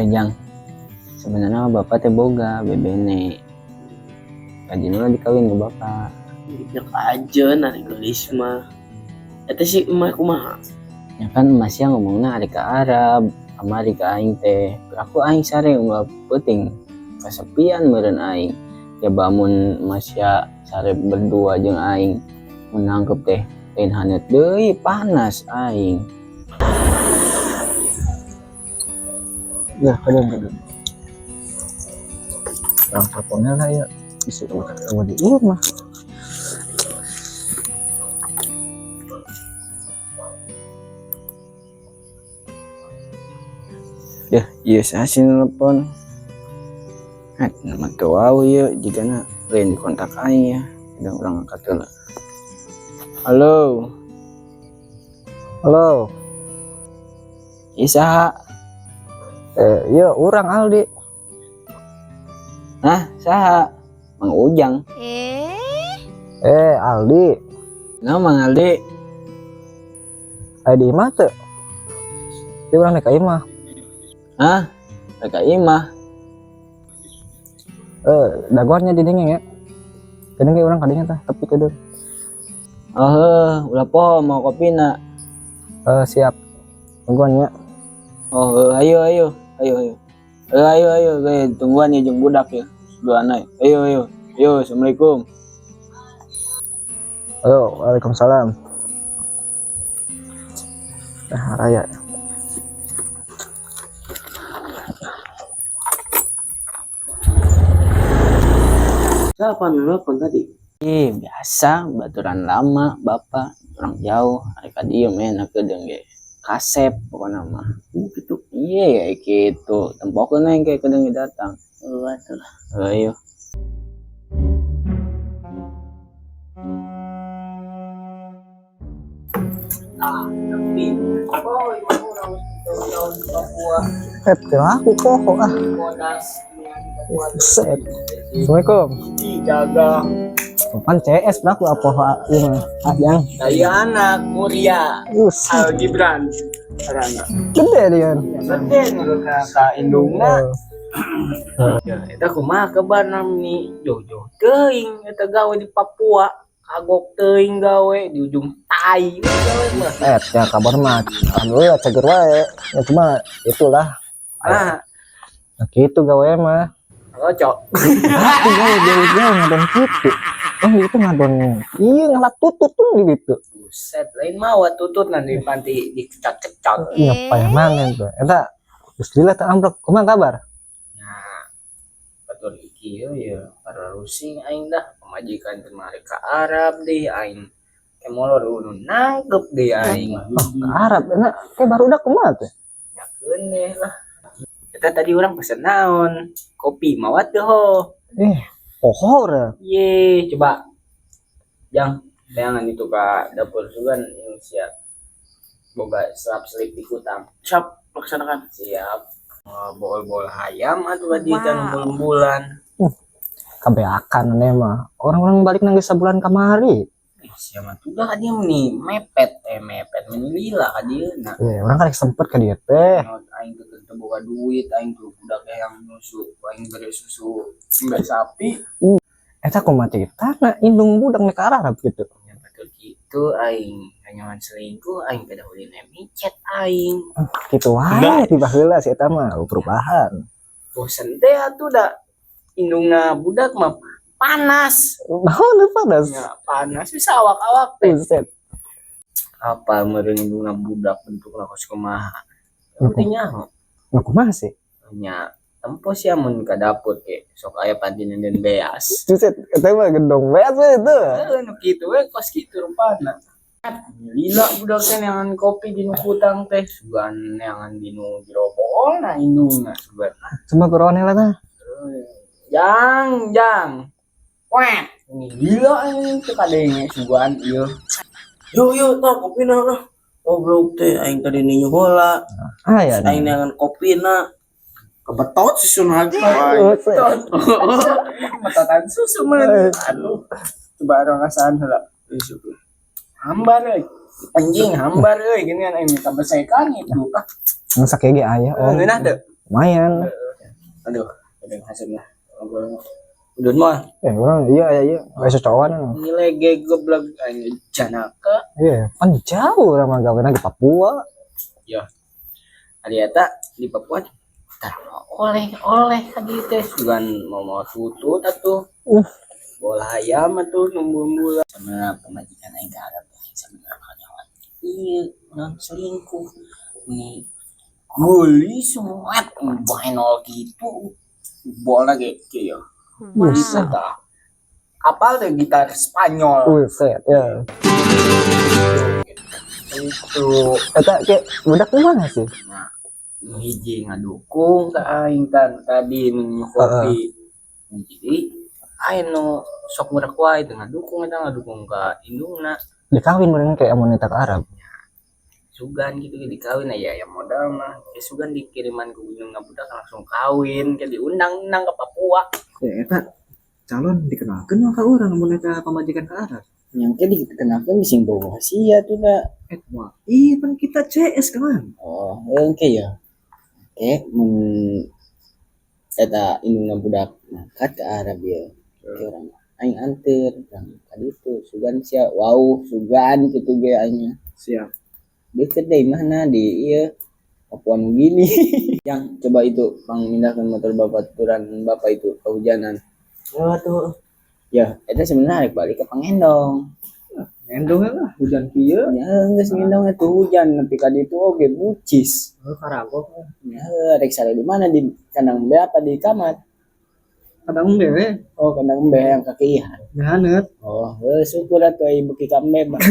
Ya Jang, sebenarnya bapak teh boga bebene. Kajina lah dikawin ke bapak. Ya aja nari gelis mah. Eta si emak kumaha? Ya kan masih ngomongna ari ke Arab, kamari ke aing teh. Aku aing sare ulah peuting kasepian meureun aing. Ya bamun masya sare berdua jeung aing mun nangkep teh lain haneut deui panas aing. Ya, kadang kadang. Orang teleponnya lah ya. Bisa ketemu di rumah. Ya, iya saya sih nelpon. Eh, nama tuh ya, jika na lain di kontak aing ya. Kadang orang angkat dulu. Halo, Halo. Isa. Iya, orang Aldi. Hah, saha? Mang Ujang. Aldi. Nah, Mang Aldi. Di imah teu? Di urang nek ka imah. Hah? Rek ka imah. Dagoannya di dinya ya. Kadang ge urang kadinya tah, tapi kudu. Oh, heuh, ulah poho mau kopina. Siap. Tungguan ya. Oh, heuh, ayo ayo, ayo ayo. Ayo ayo, ayo, tungguan ya jeung budak ya. Dua anak. Ayo ayo. Ayo, assalamualaikum. Halo, waalaikumsalam. Nah, raya. Siapa nelpon tadi? Ih, biasa baturan lama bapak orang jauh hari ka dieu mah enak deung ge kasep pokokna mah. Gitu. Iya ya gitu. Tempokeun aing kayak kedeung datang. Oh, atuh lah. Ayo. Ah, tapi oh, orang tahun Papua Aku poho ah. Buset. Assalamualaikum. Jaga. Pan CS berlaku apa ieu mah? Ah, yang. Saya anak Muria. Buset. Al Gibran. Karana. Gede dia. Gede ka indungna. Ya, eta kumaha kabar nami jojo teuing eta gawe di Papua. Kagok teuing gawe di ujung tai gawe mah. Ya kabar mah alhamdulillah cager wae. Ya cuma itulah. Ah, Nah, gitu gawe mah. cocok. Aku gawe jauh-jauh ngadon gitu. Oh, itu ngadon. Iya ngalak tutut tuh di gitu. Buset, lain mawa tutut nanti panti dikecot-kecot. Iya, payah mangan tuh. Eta geus lila teh ambruk. Kumaha kabar? Nah, batur iki yo ya para rusing aing dah pemajikan kemari ke Arab deh aing. Kemolor nu nangkep deh aing. Oh, ke Arab enak. Kayak baru udah kumaha teh? Nyakeun deh lah. Eta tadi orang pesen naon? Kopi mawa teu ho. Poho urang. Ye, coba. Jang, tayangan itu ke dapur sugan yang siap. Boga selap-selip di kutang. Siap, laksanakan. Siap. Bol-bol hayam atuh di kan bulan-bulan. Kabeakan nih mah. Orang-orang balik nangis sebulan kamari. Siapa tuh dah dia nih mepet mepet menilila ka dieu na. Orang kan sempet ke dia teh. Aing teu teu boga duit, aing tuh budak yang nyusu, aing bere susu embe sapi. Eta kumaha ceritana indung budak nek Arab gitu. Ya betul gitu aing kanyawan selingkuh aing kada ulin micet aing. Gitu wae tiba heula si eta mah perubahan. Bosen teh atuh da indungna budak mah panas. Naon nu panas? Ya, panas bisa awak-awak teh. Buset. Apa meureun indungna budak bentukna kos kumaha? Penting nyaho. Nu kumaha sih? Nya tempo sih amun ka dapur ke sok aya panti nenden beas. Buset, eta mah gendong beas we itu. Heeh, nu kitu we kos kitu rupana. Lila budak teh neangan kopi di nu kutang teh, sugan neangan di nu jero boolna indungna sugan. Cuma kurang heula tah. Jang, jang. Wah, ini gila ini teu kadenge sugan ieu. Yo yo tah kopina lah. Goblok teh aing tadi ninyu heula. Ah ya. Aing neangan kopina. Kebetot susu lagi. Buset. Metotan susu mah. Aduh. Coba orang rasaan heula. Hambar euy. Anjing hambar euy gini kan aing minta besekan itu. Ah, Masak ge aya om. ngeunah teu? Lumayan. Aduh, ada yang hasil lah. Ngobrol. Udah mah. Eh, urang iya kayak cocokan. Nilai ge goblok aing janaka. Iya, kan jauh urang mah gawena di Papua. Ya. Ari eta di Papua tah oleh-oleh tadi teh sugan mau mau tutut atuh. Bola ayam atuh nunggu sama pamajikan aing ka Arab teh sama kanyawan. Iya, non selingkuh. Nih guli suat bahenol gitu. Bola ge kieu. Bisa tah. Apal teh gitar Spanyol. Buset, ya. Itu. Eta kayak budak mana sih? Nah, nu hiji ngadukung ka aing tan tadi nu kopi. Jadi aing nu sok ngurak wae teu ngadukung eta ngadukung ka indungna. Dikawin meureun kayak amun eta ke Arab. Sugan gitu dikawin aya ya modal mah. Ya sugan dikiriman ku indungna budak langsung kawin ke diundang-undang ke Papua. Ya eta calon dikenalkeun mah ka urang mun eta pamajikan ka Arab. Yang ke dikenalkeun bising bawa sia tuh da. Eh, wah, iya pan kita CS kawan. Oh, engke ya. Oke, mun eta indungna budak mangkat ke Arab ya. Oke, urang aing anter urang ka ditu sugan sia wow sugan kitu ge aing. Siap. Deket deh mana di iya Papua Nugini. Yang coba itu pang mindahkeun motor bapak turan bapak itu kehujanan. Ya tuh. Ya, itu sebenarnya rek balik ke Pangendong. Endong lah hujan kieu. Ya, geus ngendong itu hujan nepi ka ditu oge bucis. Oh, karagok. Ya, rek sare di mana, di kandang embe apa di kamar? Kadang embe. Oh, kandang embe yang kaki. Gahaneut. Oh, heuh, syukur atuh aya beuki ka embe mah.